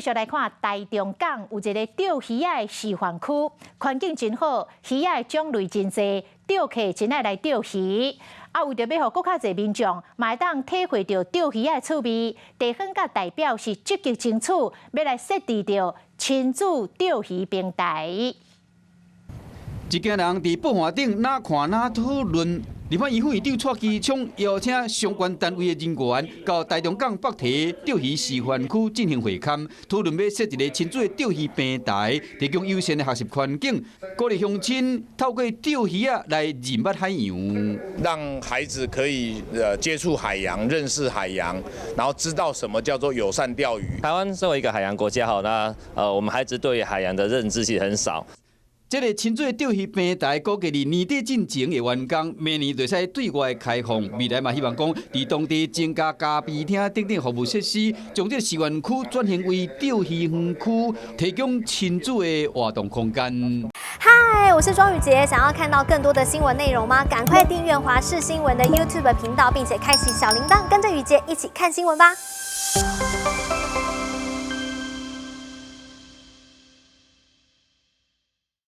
續來看台中港有一个釣魚仔的示範區，環境真好，魚仔的種類真濟，釣客真愛來釣魚。啊，為著欲予閣較濟民眾嘛會當體會著釣魚仔的趣味，地方佮代表是積極爭取，欲來設置著親子釣魚平台。一家人佇布岸頂若看若討論。立法院副院長蔡其昌邀請相關單位的人員到台中港北堤釣魚示範區進行會勘，討論欲設一个親子的釣魚平台，提供友善的學習環境，鼓勵鄉親透過釣魚仔來認捌海洋，讓孩子可以接觸海洋、認識海洋，然後知道什麼叫做友善釣魚。台灣作為一個海洋國家，哈，那我們孩子對海洋的認知其實很少。這個親子釣魚平台估計佇年底進前會完工，明年就會使對外開放。未來嘛希望講，佇當地增加咖啡廳等等服務設施，將這個示範區轉型為釣魚園區，提供親子的活動空間。嗨，我是莊宇傑，想要看到更多的新聞內容嗎？趕快訂閱華視新聞的 YouTube 頻道，並且開啟小鈴鐺，跟着宇傑一起看新聞吧。